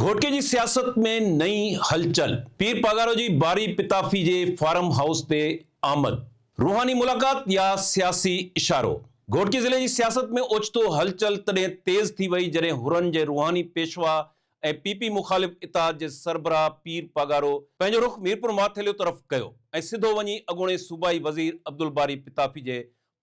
گهوٽڪي جي سياست ۾ نئين هلچل، پير پاڳارو جي باري پتافي جي فارم هائوس تي آمد، روحاني ملاقات يا سياسي اشارو؟ گهوٽڪي ضلعي جي سياست ۾ اوچتو هلچل تڏهن تيز ٿي وئي جڏهن حرن جي روحاني پيشوا ۽ پي پي مخالف اتحاد جي سربراهه پير پاڳارو پنهنجو رخ ميرپور ماٿيلو طرف ڪيو ۽ سڌو وڃي اڳوڻي صوبائي وزير عبدالباري پتافي جي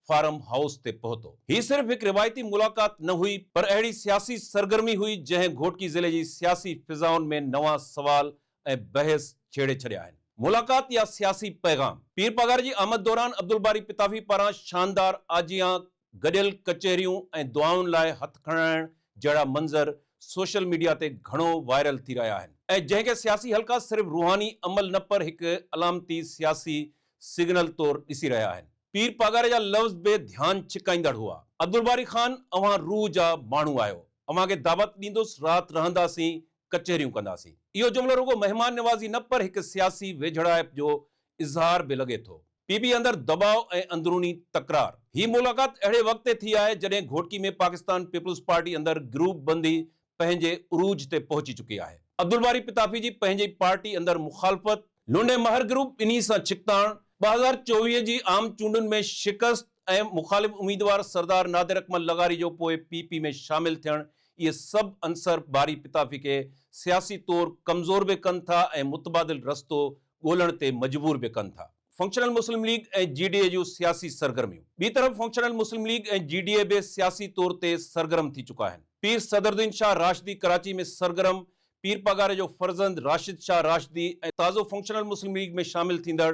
فارم هائوس تي پهتو. هي صرف هڪ روايتي ملاقات نه هئي، پر اهڙي سياسي سرگرمي هئي، جنهن گهوٽڪي ضلعي جي سياسي فضائن ۾ نوان سوال ۽ بحث ڇيڙي ڇڏيا آهن. ملاقات يا سياسي پيغام؟ پير پاڳاري جي آمد دوران عبدالباري پتافي پاران شاندار آجيان، گڏيل ڪچهريون ۽ دعائن لاء هٿ کڻائڻ جهڙا منظر سوشل ميڊيا تي گهڻو وائرل ٿي رهيا آهن ۽ جنهن کي سياسي حلقا صرف روحاني عمل نه پر هڪ علامتي سياسي سگنل طور ڏسي رهيا آهن. پير پاڳاري جا لفظ به ڌيان ڇڪائيندڙ هئا. عبدالباري خان اوهان روح جا ماڻهو آهيو. اوهان کي دعوت ڏيندس، رات رهنداسين، ڪچهريون ڪنداسين. اهو جملو رڳو مهمان نوازي نه پر هڪ سياسي ويجهڙائپ جو اظهار به لڳي ٿو. پي پي اندر دٻاء ۽ اندروني تڪرار. هي ملاقات اهڙي وقت تي ٿي آهي جڏهن گهوٽڪي ۾ پاڪستان پيپلز پارٽي اندر گروپ بندي پنهنجي عروج تي پهچي چڪي آهي. عبدالباري پتافي جي پنهنجي پارٽي اندر مخالفت، لنڊ ۽ مهر گروپ ٻنهي سان ڇڪتاڻ، 2024 جي عام چونڊن ۾ شڪست ۽ مخالف اميدوار سردار نادر اڪمل لغاري جو پوء پي پي ۾ شامل ٿيڻ اهي سڀ عنصر باري پتافي کي سياسي طور ڪمزور به ڪن ٿا ۽ متبادل رستو ڳولڻ تي مجبور به ڪن ٿا. فنڪشنل مسلم ليگ ۽ جي ڊي اي جون سياسي سرگرميون. ٻي طرف فنڪشنل مسلم ليگ ۽ جي ڊي اي به سياسي طور تي سرگرم ٿي چڪا آهن. پير صدرالدين شاهه راشدي ڪراچي ۾ سرگرم، پير پاڳاري جو فرزند راشد شاهه راشدي ۽ تازو فنڪشنل مسلم ليگ ۾ شامل ٿيندڙ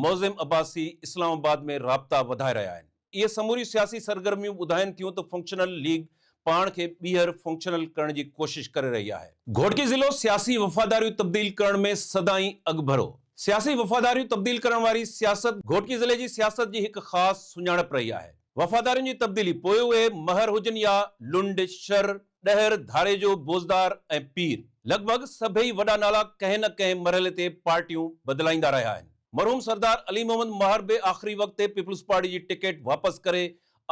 معظم عباسي اسلام آباد ۾ رابطا وڌائي رهيا آهن. اهي سموريون سياسي سرگرميون ٻڌائين ٿيون ته فنڪشنل ليگ پاڻ کي ٻيهر فنڪشنل ڪرڻ جي ڪوشش ڪري رهي آهي. گهوٽڪي ضلعو سياسي وفاداريون تبديل ڪرڻ ۾ سدائين اڳڀرو. سياسي وفاداريون تبديل ڪرڻ واري سياست گهوٽڪي ضلعي جي سياست جي هڪ خاص سڃاڻپ رهي آهي. وفادارين جي تبديلي پوء اهي مهر هجن يا لنڊ، شر، ڏهر، ڌاريجو، بوزدار ۽ پير. لڳ ڀڳ سڀئي وڏا نالا ڪنهن نه ڪنهن مرحلي تي پارٽيون بدلائيندا رهيا آهن. مرحوم سردار علي محمد مهر به آخري وقت تي پيپلز پارٽي جي ٽڪيٽ واپس ڪري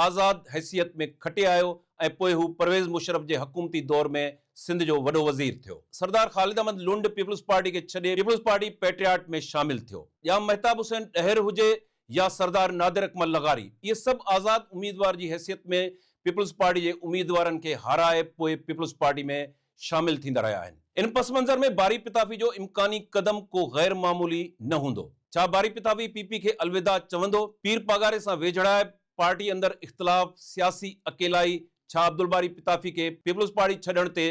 آزاد حيثيت ۾ کٽي آيو ۽ پوء هو پرويز مشرف جي حڪومتي دور ۾ سنڌ جو وڏو وزير ٿيو. سردار خالد احمد لنڊ پيپلز پارٽي کي ڇڏي پيپلز پارٽي پيٽرياٽ ۾ شامل ٿيو. ڄام مهتاب حسين ڏهر هجي يا سردار نادر اڪمل لغاري اهي سڀ آزاد اميدوار جي حيثيت ۾ پيپلز پارٽي جي اميدوارن کي هارائي پوء پيپلز پارٽي ۾ شامل ٿيندا رهيا آهن. ان پس منظر ۾ باري پتافي جو امڪاني قدم ڪو غير معمولي نه هوندو. ڇا باري پتافي پي پي کي الوداع چوندو؟ پير پاڳاري سان ويجهڙائپ، پارٽي اندر اختلاف، سياسي اڪيلائي ڇا عبدالباري پتافي کي پيپلز پارٽي ڇڏڻ تي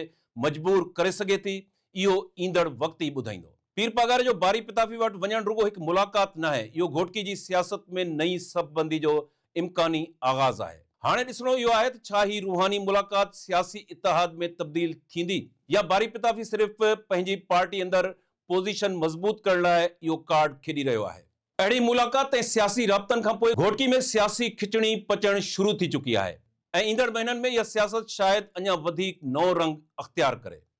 مجبور ڪري سگهي ٿي؟ اهو ايندڙ وقت ئي ٻڌائيندو. پير پاڳاري جو باري پتافي وٽ وڃڻ رڳو هڪ ملاقات ناهي، اهو گهوٽڪي جي سياست ۾ نئين صف بندي جو امڪاني آغاز آهي. هاڻي ڏسڻو اهو آهي ته ڇا هي روحاني ملاقات سياسي اتحاد ۾ تبديل ٿيندي يا باري پتافي صرف پنهنجي پارٽي اندر پوزيشن مضبوط ڪرڻ لاء اهو ڪارڊ کيڏي رهيو آهي. اهڙي ملاقات ۽ سياسي رابطن کانپوء گهوٽڪي ۾ سياسي کچڻي پچڻ شروع ٿي چڪي آهي ۽ ايندڙ مهينن ۾ اها سياست شايد اڃا وڌيڪ نئون رنگ اختيار ڪري.